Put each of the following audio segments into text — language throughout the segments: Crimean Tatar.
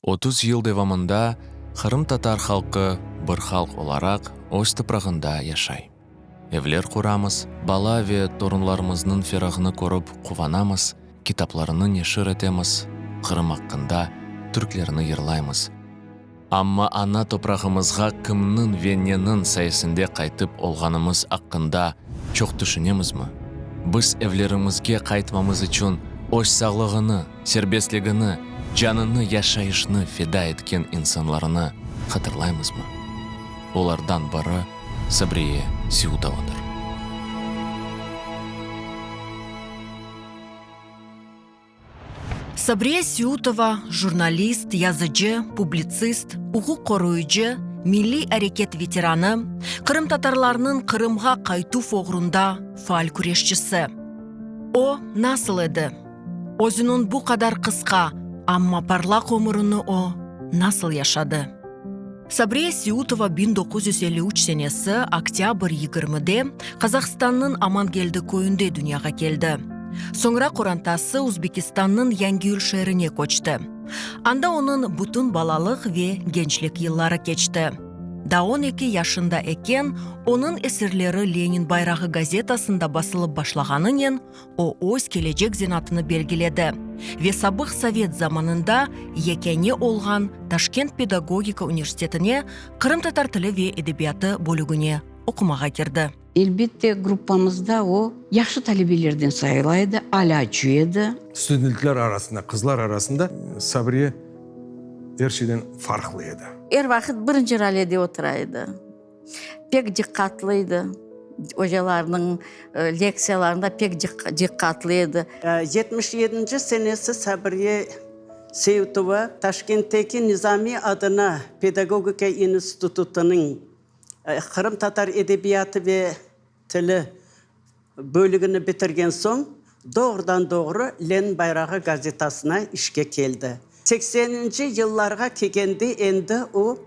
30 yıl devamında qırımtatar halqı bir halq olaraq öz toprağında yaşay. Evler quramız, bala ve torunlarımıznıñ ferağını körip quvanamız, kitaplarını neşir etemiz, Qırım aqqında türklerini yırlaymız. Amma ana toprağımızğa kimniñ ve neniñ sayesinde qaytıp olğanımız aqqında çoq tüşünemizmi? Biz evlerimizge qaytmamız içün öz sağlığını, serbestligini, canını, yaşayışnı feda etken insanlarnı hatırlaymızmı? Olardan biri Sabriye Seutovadır. Sabriye Seutova, jurnalist, yazıcı, publitsist, uquq qoruyıcı, milliy areket veteranı, qırımtatarlarnıñ Qırımğa qaytuv oğrunda faal küreşçisi. O, nasıl edi? Özüniñ bu qadar qısqa, amma parlaq ömürini o, nasıl yaşadı? Sabriye Seutova 1953 senesi oktâbr yigirmide Qazahstannıñ Amangeldi köyünde dünyağa keldi. Soñra qorantası Uzbekistannıñ Yangiyül şeerine köçti. Anda onıñ bütün balalıq ve gençlik yılları keçti. Daa 12 yaşında eken, onıñ eserleri Lenin bayrağı gazetasında basılıp başlağanınen, O, öz kelecek zenaatını belgiledi ve sabıq sovet zamanında yekâne olğan Taşkent pedagogika universitetine qırımtatar tili ve edebiyatı bölügine oqumağa kirdi. Elbette, gruppamızda o, yahşı talebelerden sayıla edi, alâcı edi. Studentler arasında, qızlar arasında Sabriye er şeyden farqlı edi. Er vaqıt birinci ralede otura edi. Pek diqqatlı edi. Ocalarnıñ lektsiyalarında pek diqqatlı edi. Yetmiş yedinci senesi Sabriye Seitova Taşkentteki Nizamiy adına pedagogika institutınıñ qırımtatar edebiyatı ve tili Bölügini bitirgen soñ, doğrudan-doğru Lenin bayrağı gazetasına işke keldi. Sekseninci yıllarğa kelgende endi o,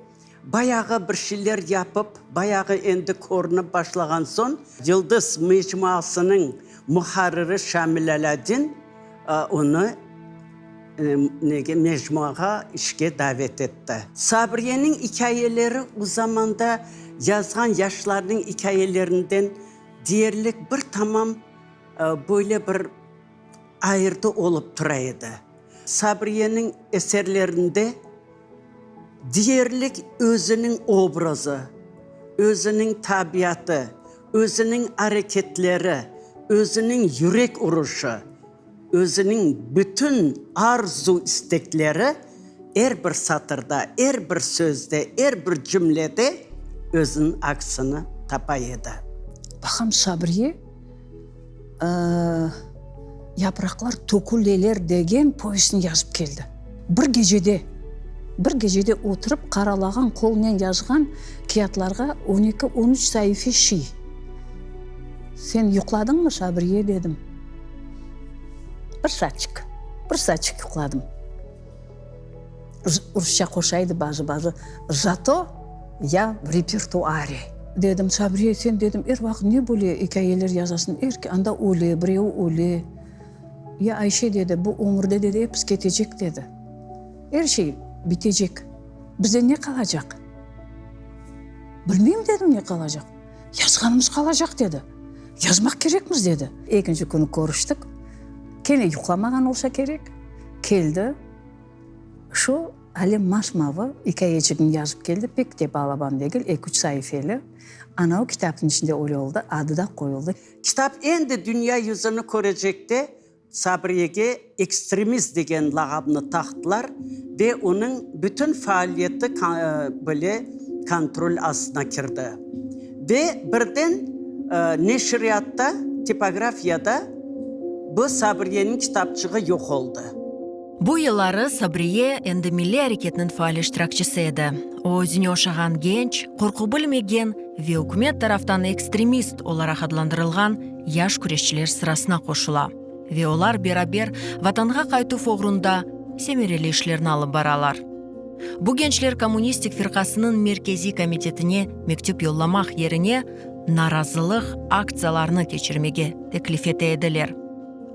bayağı bir şeyler yapıp, bayağı endi körünip başlağan soñ, Yıldız mecmuasınıñ muharriri Şamil Alâdin onı nege, mecmuağa işke davet etti. Sabriyeniñ ikâyeleri o zamanda yazğan yaşlarnıñ ikâyelerinden Deyerlik bir tamam böyle bir ayırdı olıp tura edi. Sabriyeniñ eserlerinde deyerlik özüniñ obrazı, özüniñ tabiatı, özüniñ areketleri, özüniñ yürek uruşı, Özüniñ bütün arzu-istekleri er bir satırda, er bir sözde, er bir cümlede özüniñ aksini tapa edi. Baqam, Sabriye, Yapraqlar töküleler degen povestni yazıp keldi. Bir gecede, bir gecede oturıp qaralağan qolnen yazğan kâğıtlarğa on eki, on üç saife şiy. Sen yuqladıñmı, Sabriye? dedim. Bir saatçik, bir saatçik yuqladım. Rusça qoşa edi bazı-bazı, Zato ya v repertuare. Dedim, Sabriye, sen, dedim, er vaqıt ne böyle ikâyeler yazasıñ, er anda öle, birevi öle. Ya Ayşe, dedi, bu ömürde, dedi, episi ketecek, dedi. Er şey bitecek. Bizden ne qalacaq? Bilmeyim, dedim, ne qalacaq. Yazğanımız qalacaq, dedi. Yazmaq kerekmiz, dedi. Ekinci künü körüştik. Kene yuqlamağan olsa kerek, keldi. Şu ale mas-mavı ikâyeçigini yazıp keldi, pek de balaban degil, eki-üç saifeli. Ana o kitapnıñ içinde öyle oldı, adı da qoyuldı. Kitap endi dünya yüzüni körecekte Sabriyege ekstremist degen lağapnı taqtılar ve onıñ bütün faaliyeti bile kontrol astına kirdi. Ve birden neşriyatta, tipografiyada bu Sabriyeniñ kitapçığı yoq oldı. Bu yılları Sabriye endi milliy areketniñ faal iştirakçisi edi. O, özüne oşağan genç, qorqu bilmegen ve ükümet taraftan ekstremist olaraq adlandırılğan yaş küreşçiler sırasına qoşula ve olar beraber Vatanğa qaytuv oğrunda semereli işlerni alıp baralar. Bu gençler Kommunistik firqasınıñ Merkeziy komitetine mektüp yollamaq yerine narazılıq aktsiyalarını keçirmege teklif ete ediler.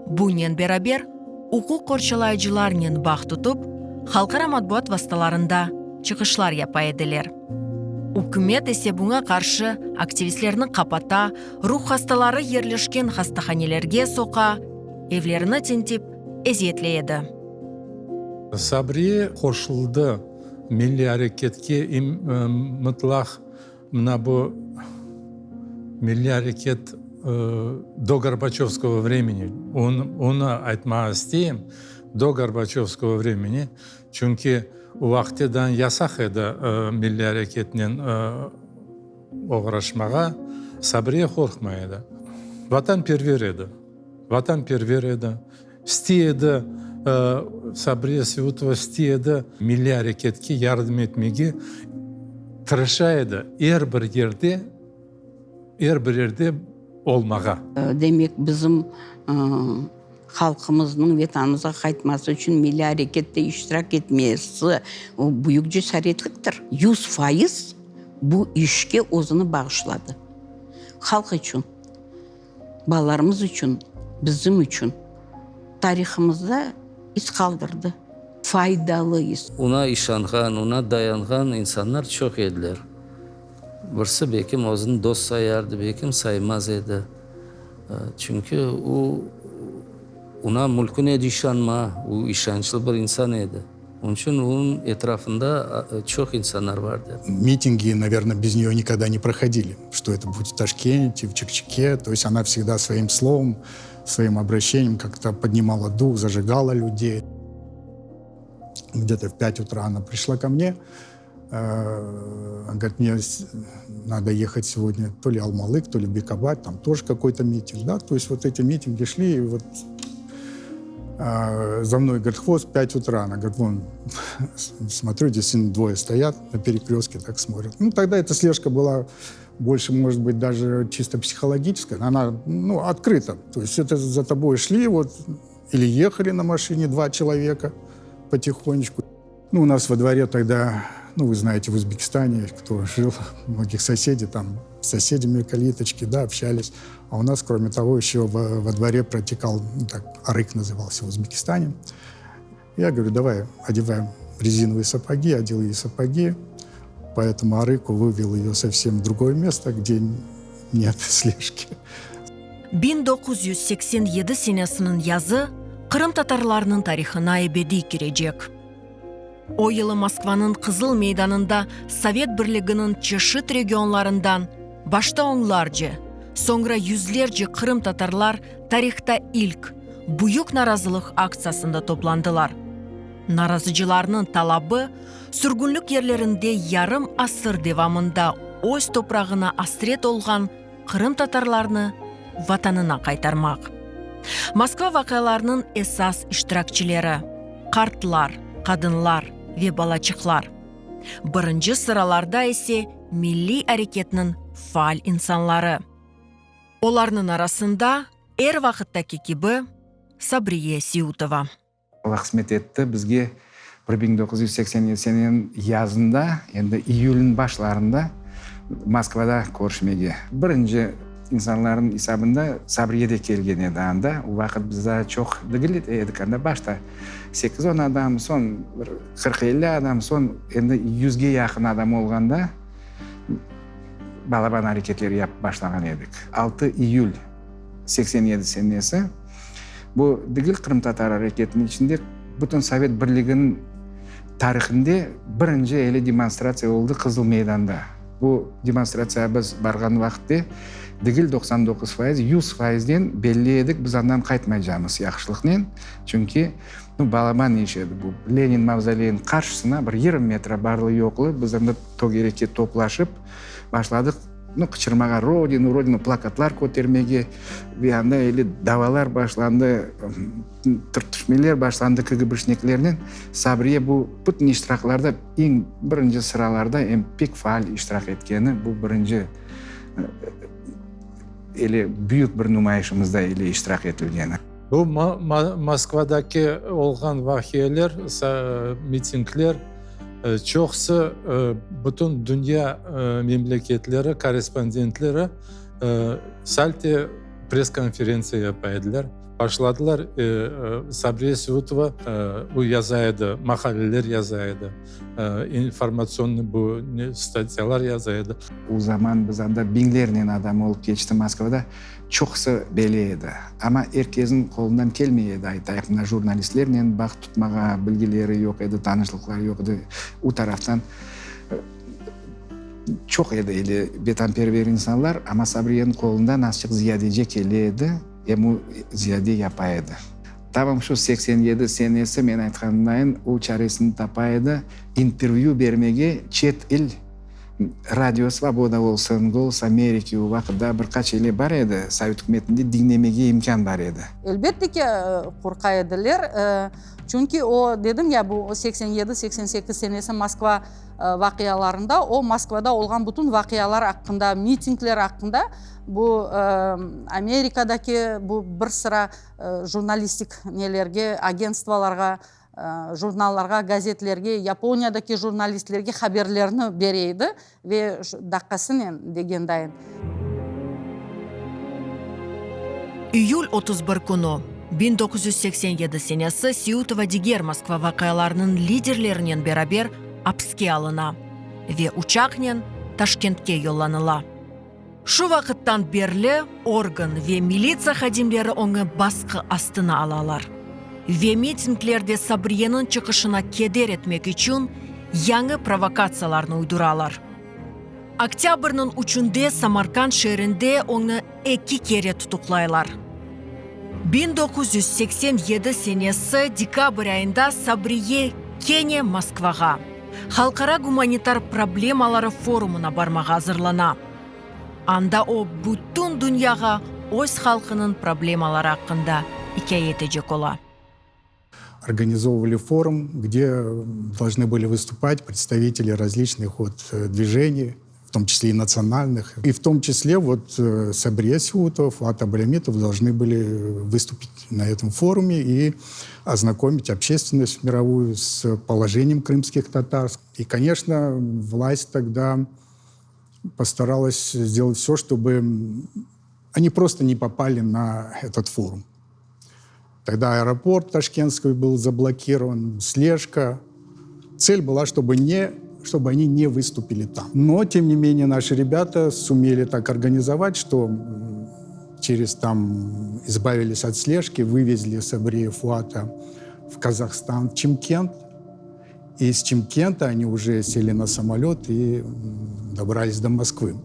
Bunen beraber, uquq qorçalayıcılarnen bağ tutıp, Halqara matbuat vastalarında çıqışlar yapa ediler. Ükümet ise buña qarşı aktivistlerni qapata, ruh hastaları yerleşken hastahanelerge soqa, evlerini tintip, eziyetley edi. Sabriye qoşuldı milliy areketke, mıtlaq mına bu milliy areket do Gorbaçövskogo vremeni, onı aytmağa isteyim, do Gorbaçövskogo vremeni, çünki o vaqıttedan yasaq edi milliy areketnen oğraşmağa, Sabriye qorqmay edi. Vatanperver edi, vatanperver edi. İstey edi, Sabriye Seutova istey edi milliy areketke yardım etmege, tırışa edi er bir yerde, er bir yerde olmağa. Demek, bizim halqımıznıñ Vetanımızğa qaytması içün milliy arekette iştirak etmesi, o büyük cesaretliktir. 100% bu işke özüni bağışladı. Halq içün. Balalarımız içün, bizim içün tarihımızda iz qaldırdı, faydalı iz. Oña işanğan, oña dayanğan insanlar çoq ediler. Birisi belkim özüni dost sayardı, belkim saymaz edi. Çünki o, oña mülkün edi işanma, o işançlı bir insan edi. Onıñ içün onıñ etrafında çoq insanlar vardı. Mitingi, naverno, bez neyo nikogda ne prohodili, çto eto будет v Taşkente, v Çekçeke, to est ona vsegda svoim slovom, svoim obraşeniem kak-to podnimala duh, zajigala ľudey. Gde-to v pâtь utра ona prişla ko mne, Ona govorit, mne nado ehat segodnâ to li Almalık, to li Bekabad, tam toj kakoy-to miting, da, to est vot eti mitingi şli, i vot za mnoy, govorit, hvost, pâtь utра, ona govorit, von, smotrю, deystvitelno dvoe stoyat na perekrestke, tak smotrят. Nu, togda eta slejka byla bolše, možet bıtь, daje çisto psihologiçeskaya, ona, nu, otkrıto, to est eto za toboy şli, vot, ili ehali na maşine dva çeloveka potihonçku. Nu, u nas vo dvore togda, nu, vı znaete, v Uzbekistane, kto jil, mnogih sosedey, tam s sosedami kalitочki, da, obşalis. A u nas, krome togo, eşe vo dvore protekal, nu, tak, arık nazıvalsâ v Uzbekistane. Ya govorю, davay odevaem rezinovıye sapogi, odel ey sapogi, po etomu arıku vıvel eyo sovsem v drugoye mesto, gde net slejki. 1987 senesiniñ yazı qırımtatarlarnıñ tarihına ebediy kirecek. O yılı Moskvanıñ Qızıl meydanında Sovet Birliginiñ çeşit regionlarından başta onlarce, soñra yüzlerce qırımtatarlar tarihta ilk büyük narazılıq aktsiyasında toplandılar. Narazıcılarnıñ talabı, sürgünlik yerlerinde yarım asır devamında öz toprağına asret olğan qırımtatarlarnı Vatanına qaytarmaq. Moskva vaqialarınıñ esas iştirakçileri, qartlar, qadınlar ve balaçıqlar. Birinci sıralarda ise milliy areketniñ faal insanları. Olarnıñ arasında, er vaqıttaki kibi, Sabriye Seutova. Alla qısmet etti, bizge 1987 seneniñ yazında, endi iyülniñ başlarında Moskvada körüşmege. Birinci insanlarnıñ esabında Sabriye de kelgen edi anda. O vaqıt biz daa çoq degil edik anda, başta sekiz-on adam, soñ bir qırq-elli adam, soñ endi yüzge yaqın adam olğanda balaban areketler yapıp başlağan edik. Altı iyül 87 senesi. Bu degil qırımtatar areketiniñ içinde, bütün Sovet Birliginiñ tarihinde birinci ele demonstratsiya oldı Qızıl meydanda. Bu demonstratsiyağa biz barğan vaqıtte degil 99%, 100 faizden belli edik, biz andan qaytmaycamız yahşılıqnen, çünki, nu, balaban iş edi bu. Lenin mavzoleyiniñ qarşısına bir yigirmi metre barlı-yoqlı biz anda tögerekke toplaşıp başladıq. Nu, qıçırmağa, Rodinu, Rodinu, plakatlar kötermege, ve anda ele davalar başlandı, tırtışmeler başlandı KGBşniklernen. Sabriye bu bütün iştiraklarda eñ birinci sıralarda em pek faal iştirak etkeni, bu birinci ele büyük bir numayışımızda ele iştirak etilgeni. Bu Moskvadaki olğan vaqialer, mitingler çoqusı bütün dünya memleketleri korrespondentleri salte press-konferentsiya yapa ediler. Başladılar, Sabriye Seutova o yaza edi, maqaleler yaza edi, informatsionnıy bu statyalar yaza edi. O zaman biz anda biñlernen adam olıp keçti Moskvada, çoqusı bele edi. Amma er kezniñ qolundan kelmey edi, aytayıq, mına jurnalistlernen bağ tutmağa bilgileri yoq edi, tanışlıqları yoq edi. O taraftan çoq edi ele vetanperver insanlar, amma Sabriyeniñ qolundan azçıq ziyadece kele edi. Em o ziyade yapa edi. Tamam şu 87 senesi, men aytqanımdayın, o çaresini tapa edi, intervyü bermege çet il Radio Svoboda olsun, Golos Ameriki, o vaqıt daa bir qaç ele bar edi, Sovet ükümetinde diñlemege imkân bar edi. Elbette ki, qorqa ediler, çünki o, dedim ya, bu 87, 88 senesi Moskva vaqialarında, o Moskvada olğan bütün vaqialar aqqında, mitingler aqqında, Bu Amerikadaki bu bir sıra jurnalistik nelerge, agentstvolarğa, jurnallarğa, gazetlerge, Yaponiyadaki jurnalistlerge haberlerni bere edi ve daqqasınen degen dayın. İyül 31 künü, 1987 senesi Seutova diger Moskva vaqialarınıñ liderlerinen beraber apske alına ve uçaqnen Taşkentke yollanıla. Şu vaqıttan berli organ ve militsiya hadimleri oñı basqı astına alalar ve mitinglerde Sabriyeniñ çıqışına keder etmek içün yañı provokatsiyalarnı uyduralar. Oktâbrniñ üçünde Samarkand şeerinde oñı eki kere tutuqlaylar. 1987 senesi dekabr ayında Sabriye kene Moskvağa, Halqara gumanitar problemaları forumına barmağa azırlana. Anda o, bütün dünyağa öz halqınıñ problemaları aqqında ikâye etecek ola. Организовывали форум, где должны были выступать представители различных вот движений, в том числе и национальных. И в том числе вот Сабрие Сеутова, Фуат Аблямитов должны были выступить на этом форуме и ознакомить общественность мировую с положением крымских татар. И, конечно, власть тогда постаралась сделать все, чтобы они просто не попали на этот форум. Тогда аэропорт Ташкентский был заблокирован, слежка. Цель была, чтобы, не, чтобы они не выступили там. Но, тем не менее, наши ребята сумели так организовать, что через там избавились от слежки, вывезли Сабрия Фуата в Казахстан, в Чимкент. И из Чимкента они уже сели на самолет и добрались до Москвы.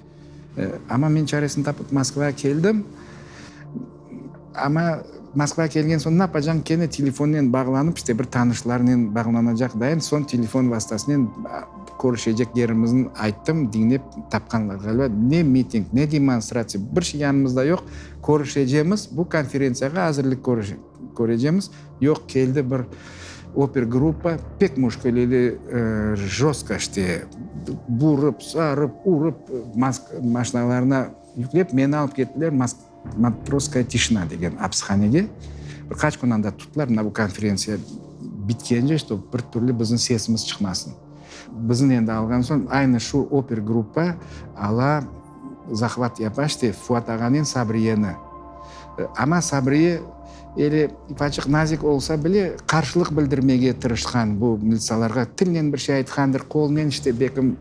Amma men çaresini tapıp Moskvağa keldim. Amma Moskvağa kelgen soñ napacan kene telefonnen bağlanıp, işte bir tanışlarnen bağlanacaq dayın, soñ telefon vastasınen körüşecek yerimizni ayttım, diñlep tapqanlar ğaliba. Ne miting, ne demonstratsiya, bir şey yanımızda yoq. Körüşecemiz, bu konferentsiyağa azırlıq körecemiz. Yoq, keldi bir opergruppa, pek müşküleli, jostko işte, burıp, sarıp, urıp, maşinalarına yüklep, meni alıp kettiler Matrosskaya tişina degen apishanege. Bir qaç kün anda tuttılar, mına bu konferentsiya bitkence, ştob bir türlü bizim sesimiz çıqmasın. Bizni endi alğan soñ, aynı şu opergruppa ala zahvat yapa, işte, Fuat ağanen Sabriyeni. Amma Sabriye ele ufaçıq nazik olsa bile, qarşılıq bildirmege tırışqan bu militsalarğa. Tilnen bir şey aytqandır, qolnen işte bekim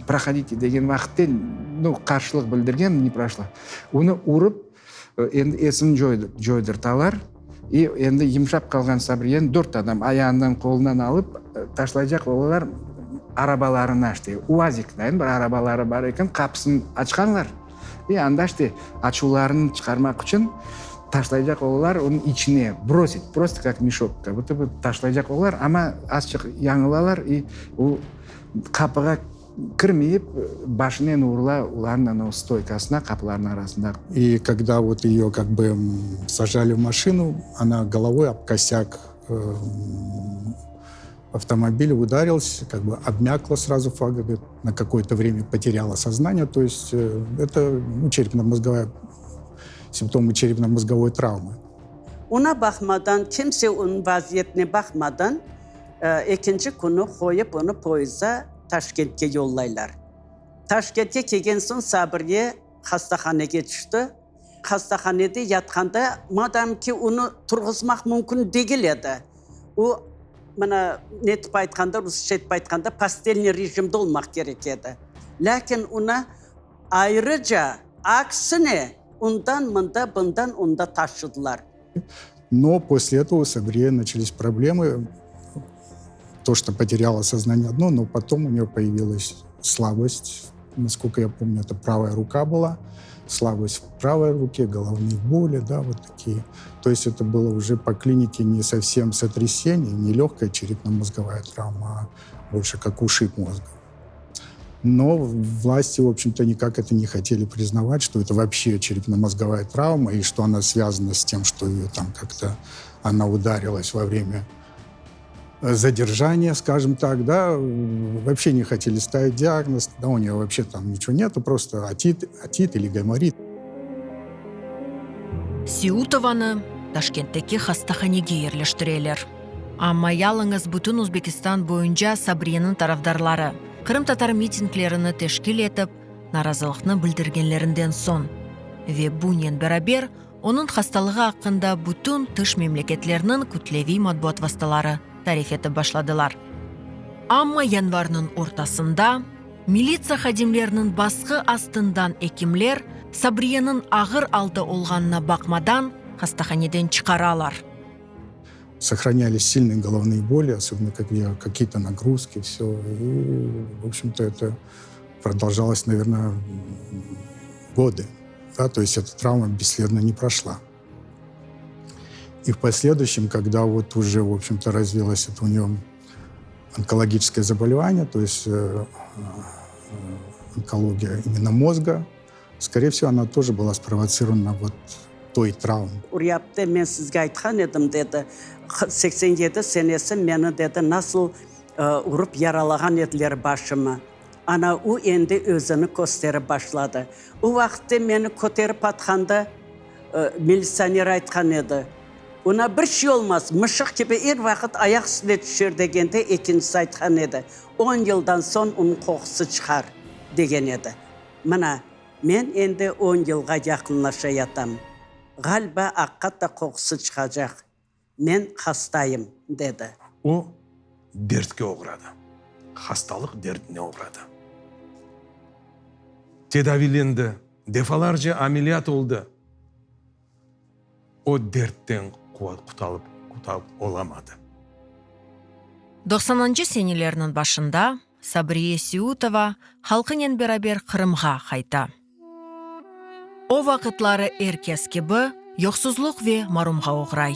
prohodite degen vaqıtte, nu, qarşılıq bildirgen, ne proşlo. Onı urıp, endi esini coydırtalar. İ endi yımşap qalğan Sabriyeni dört adam ayağından, qolundan alıp taşlaycaq olalar arabalarına, işte, UAZik dayın bir arabaları bar eken, qapısını açqanlar. İ anda işte açuvlarını çıqarmaq içün taşlaycaq olalar onıñ içine, brosit, prosto kak meşok, kak budto bı taşlaycaq olalar, amma azçıq yañılalar i o qapığa kirmeyip başınen urula olarnıñ anav stoykasına, qapılarnıñ arasında. И когда вот ее как бы сажали в машину, она головой об косяк автомобиля ударилась, как бы обмякла сразу, говорит, на какое-то время потеряла сознание. То есть это ну, черепно-мозговая, симптомы черепно-мозговой травмы. Oña baqmadan, kimse onıñ vaziyetine baqmadan, ekinci künü qoyıp onı poyezda Taşkentke yollaylar. Taşkentke kelgen soñ Sabriye hastahanege tüşti. Hastahanede yatqanda, madam ki, onı turğuzmaq mümkün degil edi. O, mına, ne tip aytqanda, rusça etip aytqanda, postelnıy rejimde olmaq kerek edi. Lâkin onı ayrıca, aksine, ondan mında, bundan onda taşıdılar. Но после этого у Сабрие начались проблемы. То, что потеряла сознание одно, но потом у нее появилась слабость. Насколько я помню, это правая рука была. Слабость в правой руке, головные боли, да, вот такие. То есть это было уже по клинике не совсем сотрясение, не легкая черепно-мозговая травма, а больше как ушиб мозга. Но власти, в общем-то, никак это не хотели признавать, что это вообще черепно-мозговая травма, и что она связана с тем, что ее там как-то она ударилась во время задержания, скажем так, да, вообще не хотели ставить диагноз, да, у нее вообще там ничего нету, просто отит, отит или гайморит. Siutovanı Taşkentteki hastahanege yerleştireler. Amma yalıñız bütün Özbekistan boyunca Sabriyeniñ tarafdarları qırımtatar mitinglerini teşkil etip, narazılıqnı bildirgenlerinden soñ ve bunen beraber onıñ hastalığı aqqında bütün tış memleketlerniñ kütleviy matbuat vastaları tarif etip başladılar. Amma yanvarnıñ ortasında militsiya hadimleriniñ basqı astından ekimler Sabriyeniñ ağır alda olğanına baqmadan hastahaneden çıqaralar. Сохранялись сильные головные боли, особенно когда какие-то нагрузки, все. И, в общем-то, это продолжалось, наверное, годы. Да? То есть эта травма бесследно не прошла. И в последующем, когда вот уже, в общем-то, развилось это у нее онкологическое заболевание, то есть э, э, онкология именно мозга, скорее всего, она тоже была спровоцирована вот той травмой. Uryaptı, men sizge aytqan edim, dedi, 87 senesi meni, dedi, nasıl urıp yaralağan ediler başımı. Ana, o endi özüni kösterip başladı. O vaqıtte meni köterip atqanda, militsioner aytqan edi, Oña bir şey olmaz, mışıq kibi er vaqıt ayaq üstüne tüşer degende, ekincisi aytqan edi, On yıldan soñ onıñ qoqusı çıqar, degen edi. Mına, men endi on yılğa yaqınlaşa yatam. Ğaliba, aqiqat da qoqusı çıqacaq. Men hastayım, dedi. O, dertke oğradı, hastalıq derdine oğradı. Tedaviylendi, defalarca ameliyat oldı. O dertten qutalıp olamadı. Doqsanıncı senelerniñ başında Sabriye Siutova halqınen beraber Qırımğa qayta. O vaqıtları er kes kibi yoqsuzluq ve marumğa oğray.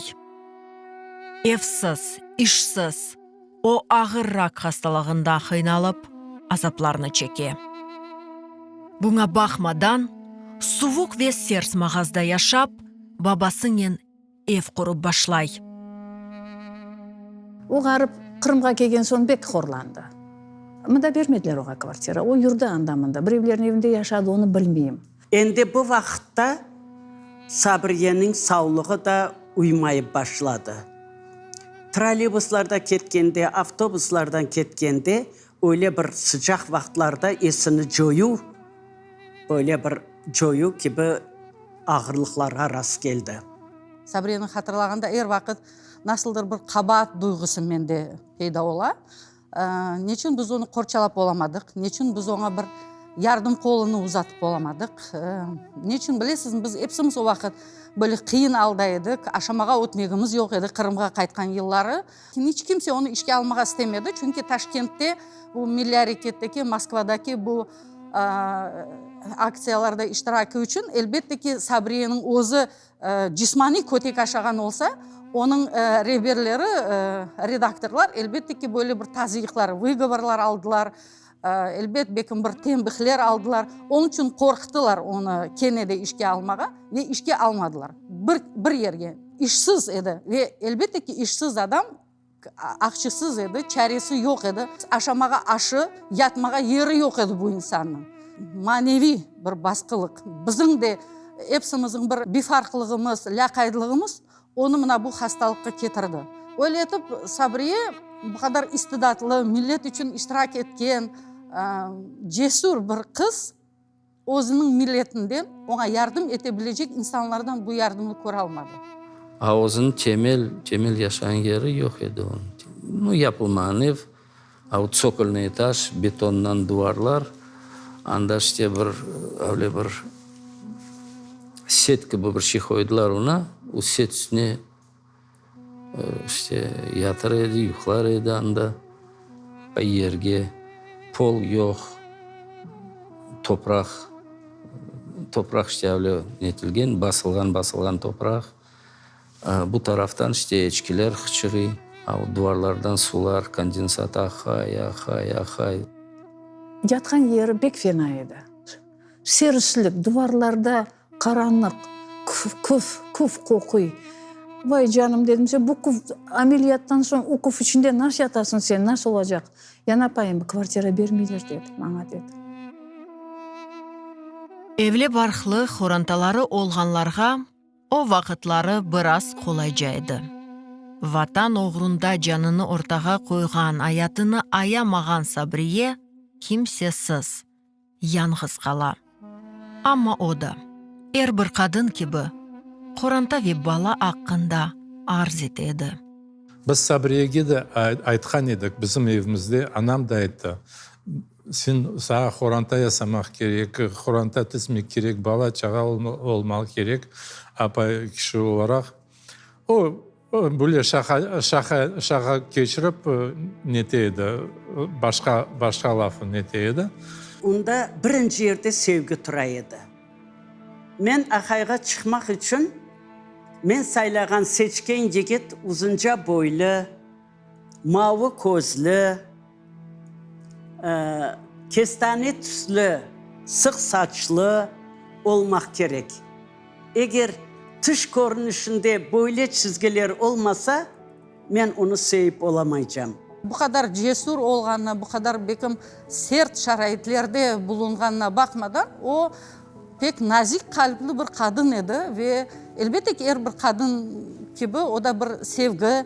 Evsiz, işsiz, o ağır rak hastalığından qıynalıp, azaplarnı çeke. Buña baqmadan, suvuq ve sers mağazda yaşap, babasınen ev qurıp başlay. O ğarip Qırımğa kelgen soñ bek horlandı. Mında bermediler oğa kvartira. O yurdi anda-mında. Birevlerniñ evinde yaşadı, onı bilmeyim. Endi bu vaqıtta Sabriyeniñ savlığı da uymayıp başladı. Trolleybuslarda ketkende, avtobuslardan ketkende öyle bir sıcaq vaqıtlarda esini coyuv, böyle bir coyuv kibi ağırlıqlarğa rastkeldi. Sabriyeni hatırlağanda er vaqıt nasıldır bir qabaat duyğusı mende peyda ola. Neçün biz onı qorçalap olamadıq? Neçün biz oña bir yardım qolunı uzatıp olamadıq? Neçün, bilesizmi, biz epsimiz o vaqıt böyle qıyın alda edik, aşamağa ötmegimiz yoq edi Qırımğa qaytqan yılları. İç kimse onı işke almağa istemedi, çünki Taşkentte bu milliy areketteki, Moskvadaki bu aktsiyalarda iştiraki içün, elbette ki, Sabriyeniñ özü cismaniy kötek aşağan olsa, onıñ reberleri, redaktorlar, elbette ki, böyle bir tazıyıqlar, vıgovorlar aldılar, elbet, belkim bir tenbihler aldılar. Onıñ içün qorqtılar onı kene de işke almağa ve işke almadılar. Bir, bir yerge. İşsiz edi ve, elbette ki, işsiz adam aqçısız edi, çaresi yoq edi. Aşamağa aşı, yatmağa yeri yoq edi bu insannıñ. Maneviy bir basqılıq. Bizim de epsimizniñ bir bifarqlığımız, lâqaydlığımız onı mına bu hastalıqqa ketirdi. Öyle etip, Sabriye bu qadar istidatlı, millet içün iştirak etken, cesür bir qız. Özüniñ milletinden oña yardım ete bilecek insanlardan bu yardımnı köralmadı. A özüniñ temel, temel yaşağan yeri yoq edi onıñ. Nu, yapılmağan ev, a o tsokolnıy etaj, betondan duvarlar, anda işte bir, öyle bir set kibi bir şey qoydılar ona, o set üstüne İşte, yatır edi, yuqlar edi anda. Yerge pol yoq, topraq, topraq işte öyle netilgen, basılğan, basılğan topraq. Bu taraftan işte eçkiler hıçırıy, a o duvarlardan sular, kondensat aqay, aqay, aqay. Yatqan yeri pek fena edi. Serislik, duvarlarda qaranlıq, küf, küf qoquy. Vay, canım, dedim, sen bu küf, ameliyattan soñ o küf içinde nasıl yatasıñ sen, nasıl olacaq? Ya napayım, kvartira bermeyler, dedi, maña, dedi. Evli-barqlı, qorantaları olğanlarğa O vaqıtları biraz qolayca edi. Vatan oğrunda canını ortağa qoyğan, ayatını ayamağan Sabriye kimsesiz, yañğız qala. Amma o da, er bir qadın kibi, qoranta ve bala aqqında arz ete edi. Biz Sabriyege de aytqan edik, bizim evimizde anam da ayttı, Sen, saña qoranta yasamaq kerek, qoranta tizmek kerek, bala-çağa olmaq kerek, apay kişi olaraq. O, böyle şaqa, şaqa, şaqa keçirip nete edi, başqa, başqa lafı nete edi. Onda birinci yerde sevgi tura edi. Men aqayğa çıqmaq içün men saylağan, seçken yigit uzunca boylu, mavı közlü, kestane tüslü, sıq saçlı olmaq kerek. Eger tış körünişinde böyle çizgiler olmasa, men onı sevip olamaycam. Bu qadar cesür olğanına, bu qadar belkim sert şaraitlerde bulunğanına baqmadan, o, pek nazik qalpli bir qadın edi ve, elbette ki, er bir qadın kibi, o da bir sevgi,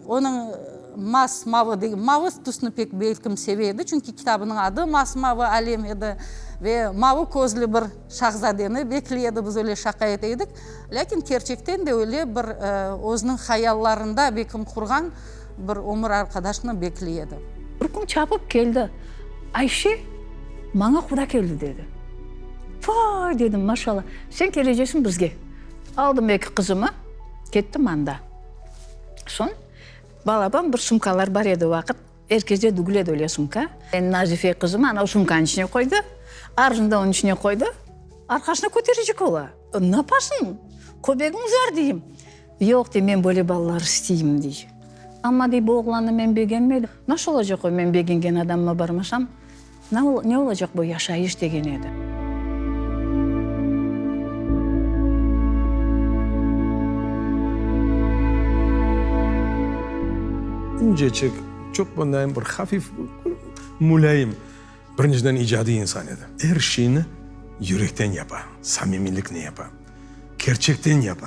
onıñ mas-mavı degil, mavı tüsni pek belkim seve edi, çünki kitabınıñ adı Mas-mavı alem edi ve mavı közlü bir şahzadeni bekley edi, biz öyle şaqa ete edik. Lâkin kerçekten de öyle bir özüniñ hayallarında belkim qurğan bir ömür arqadaşını bekley edi. Bir kün çapıp keldi, Ayşe, maña quda keldi, dedi. Vay, dedim, maşallah, sen kelecesiñ bizge. Aldım eki qızımı, kettim anda. Soñ, balaban bir sumkalar bar edi o vaqıt, er kesde degil edi öyle sumka. Nazife qızım ana o sumkanıñ içine qoydı, Arzuñ da onıñ içine qoydı, arqasına köterecek ola. Napasıñ, köbegiñ uzar, deyim. Yoq, dey, men böyle balalar isteyim, dey. Amma, dey, bu oğlannı men begenmedim. Nasıl olacaq o, men begengen adamıma barmasam, ne olacaq bu yaşayış, degen edi. İnceçik, çoq bunday bir hafif, mulâyim, birinciden icadiy insan edi. Er şeyni yürekten yapa, samimiyliknen yapa. Kerçekten yapa.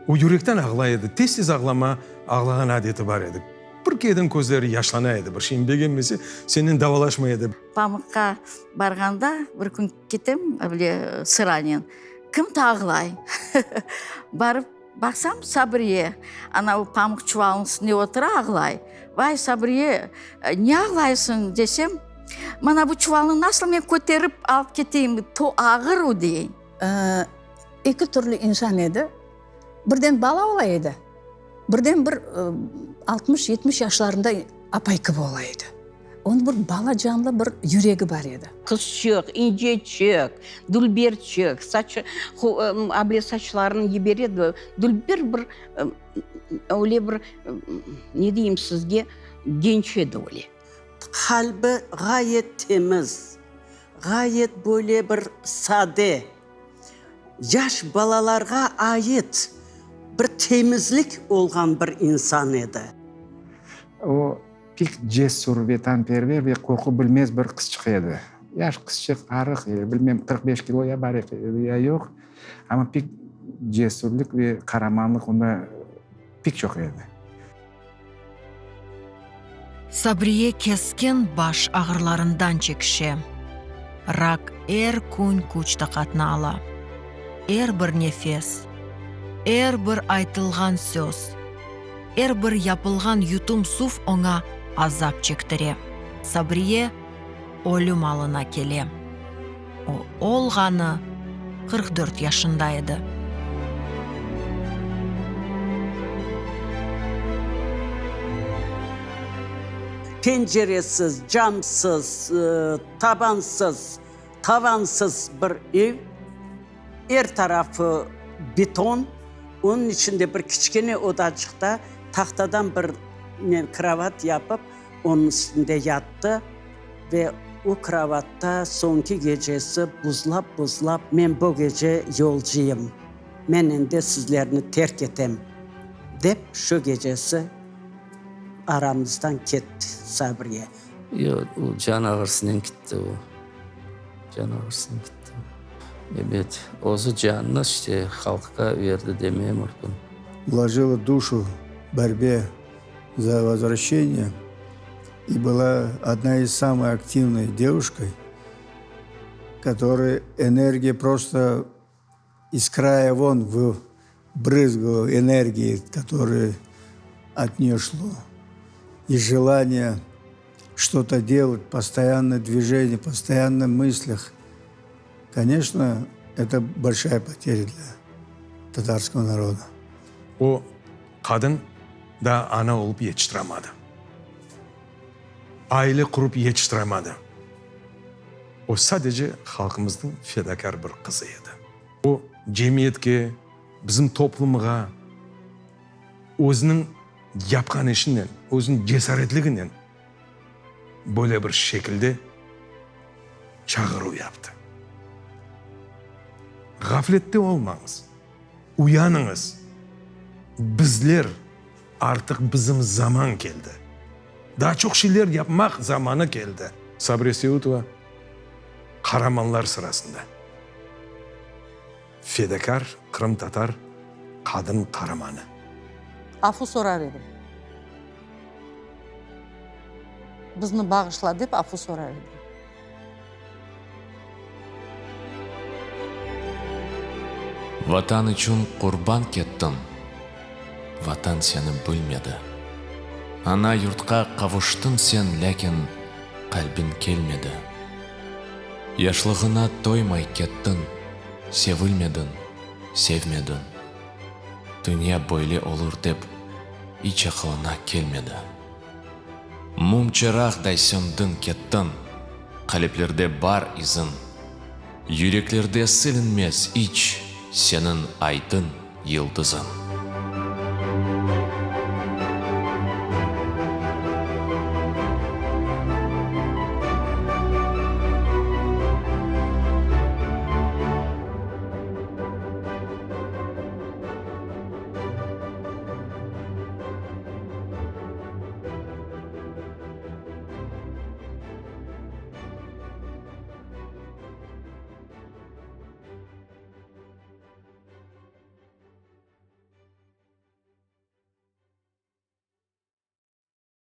O yürekten ağlay edi, tez-tez ağlama, ağlağan adeti bar edi. Bir kereden közleri yaşlana edi, bir şeyni begenmese, senen davalaşmay edi. Pamuqqa barğanda, bir kün ketem öyle sıranen, kim-to ağlay. Barıp baqsam, Sabriye, ana o pamuq çuvalınıñ üstünde otura, ağlay. Vay, Sabriye, ne ağlaysıñ, desem, mana bu çuvalnı nasıl men köterip alıp keteyim, to ağır o, dey. Eki türlü insan edi. Birden bala ola edi, birden bir 60-70 yaşlarında apay kibi ola edi. Onıñ bir bala canlı bir yüregi bar edi. Qızçıq, inceçik, dülberçik, saçı, able saçlarını yibere edi, dülber bir, öyle bir, ne deyim sizge, genç edi öyle. Qalbi ğayet temiz, ğayet böyle bir sade, yaş balalarğa ait bir temizlik olğan bir insan edi. O, pek cesur, vetanperver ve qorqu bilmez bir qızçıq edi. Yaş qızçıq, arıq, bilmem, 45 kilo ya bar edi, ya yoq, amma pek cesürlik ve qaramanlıq onda pek çoq edi. Sabriye keskin baş ağrılarından çekişe. Rak er kün küç-taqatnı ala. Er bir nefes, er bir aytılğan söz, er bir yapılğan yutum suv oña azap çektire. Sabriye ölüm alına kele. O, olğanı 44 yaşında edi. Penceresiz, camsız, tabansız, tavansız bir ev, er tarafı beton, onıñ içinde bir kiçkene odaçıqta tahtadan bir ne krovat yapıp, onıñ üstünde yattı ve o krovatta soñki gecesi buzlap-buzlap, Men bu gece yolcuyım, men endi sizlerni terk etem, dep şu gecesi aramızdan ketti Sabriye. Yoq, o can ağırsınen kitti o. Can ağırsınen kitti. Ebet, özü canını işte halqqa verdi demeye mümkün. Vложила душу в борьбе за возвращение и была одна из самой активной девушкой, которой энергия просто из края вон брызгала энергии, которая от нее шло. И желание что-то делать, постоянное движение, постоянно в мыслях. Конечно, это большая потеря для татарского народа. O qadın daa ana olıp yetiştiramadı. Aile qurıp yetiştiramadı. O sadece halqımıznıñ fedakâr bir qızı edi. O cemiyetke, bizim toplumğa özüniñ yapqan işinen, özüniñ cesaretliginen böyle bir şekilde çağıruv yaptı. Ğaflette olmañız, uyanıñız, bizler, artıq bizim zaman keldi. Daa çoq şeyler yapmaq zamanı keldi. Sabriye Seutova qaramanlar sırasında. Fedakâr qırımtatar qadın qaramanı. Afu sorar edim. Bizni bağışla dep afu sorar edim. Vatan içün qurban kettiñ, Vatan seni bilmedi. Ana yurtqa qavuştıñ sen, lâkin qalbiñ kelmedi. Yaşlığına toymay kettiñ, sevilmediñ, sevmediñ. Dünya böyle olur dep iç aqılına kelmedi. Mum çıraqday söndiñ kettiñ, Qaleplerde bar iziñ. Yüreklerde silinmez iç seniñ aydın yıldızıñ.